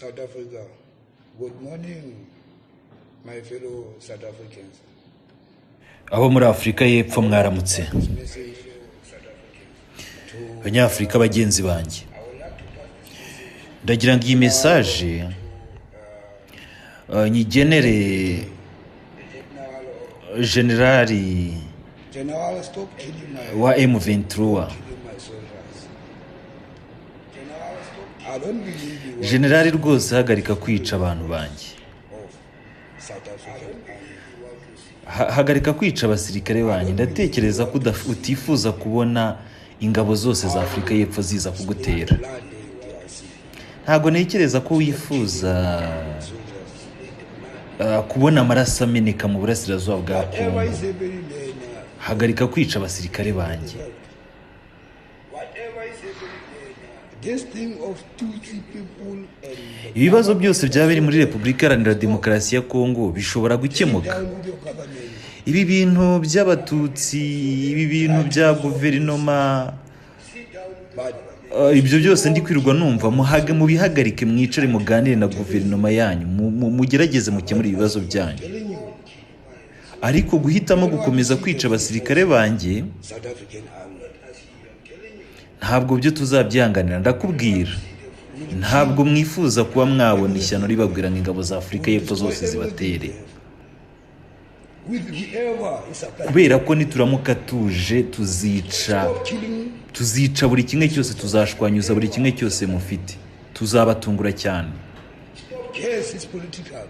South Africa. Good morning, my fellow South Africans. Abo muri Afurika y'Epfo, mwaramutse. This message to Abanyafurika bagenzi banjye, ndagira ngo iyi message nyigenere generali General, stop killing my wa M23. killing my soldiers. General, stop. I don't believe you want Generali, rwose hagarika kwica abantu banjye. of South African army. Hagarika kwica abasirikare banjye. Ndatekereza ko utifuza kubona ingabo zose za Afurika y'Epfo ziza kugutera. Blood in DRC. Ntabwo ntekereza ko wifuza Soldiers. kubona amaraso ameneka mu burasirazuba bwa Whatever Kongo. is happening there now, Hagarika kwica abasirikare banjye. whatever is happening there now, this thing of Tutsi people and Ibibazo byose byaba biri muri Repubulika Iharanira Demokarasi ya Kongo bishobora gukemuka. Down with your government. Ibi bintu by'Abatutsi, ibi bintu bya guverinoma, But ibyo byose ndi kwirirwa numva, muhage mubihagarike, mwicare muganire na guverinoma yanyu, mugerageze mukemure ibibazo byanyu. Telling you, Ariko guhitamo gukomeza kwica abasirikare banjye, South African army. ntabwo byo tuzabyihanganira. Ndakubwira, ntabwo mwifuza kuba mwabona ishyano ribabwira ngo ingabo za Afurika y'Epfo zose zibatere. With whoever is supplying. Kubera ko nituramuka tuje, tuzica Stop killing tuzica buri kimwe cyose, tuzashwanyuza buri kimwe cyose mufite, tuzabatungura cyane. Yes, it's political.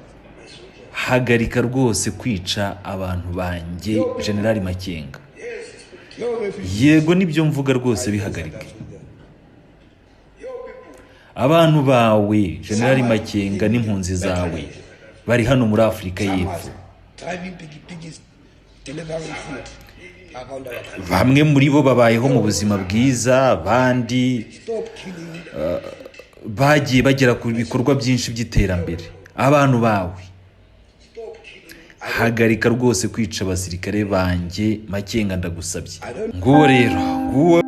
Hagarika rwose kwica abantu banjye, Generali Makenga. Your refugees. Yego, nibyo mvuga rwose, bihagarike. Abantu bawe, Generali Makenga, n'impunzi zawe bari hano muri Afurika y'Epfo. Driving pikipikis, delivering food around our country. Bamwe muri bo babayeho mu buzima bwiza, abandi Stop killing bagiye bagera ku bikorwa byinshi by'iterambere. Abantu bawe, hagarika rwose kwica abasirikare banjye, Makenga, ndagusabye. Nguwo rero, nguwo.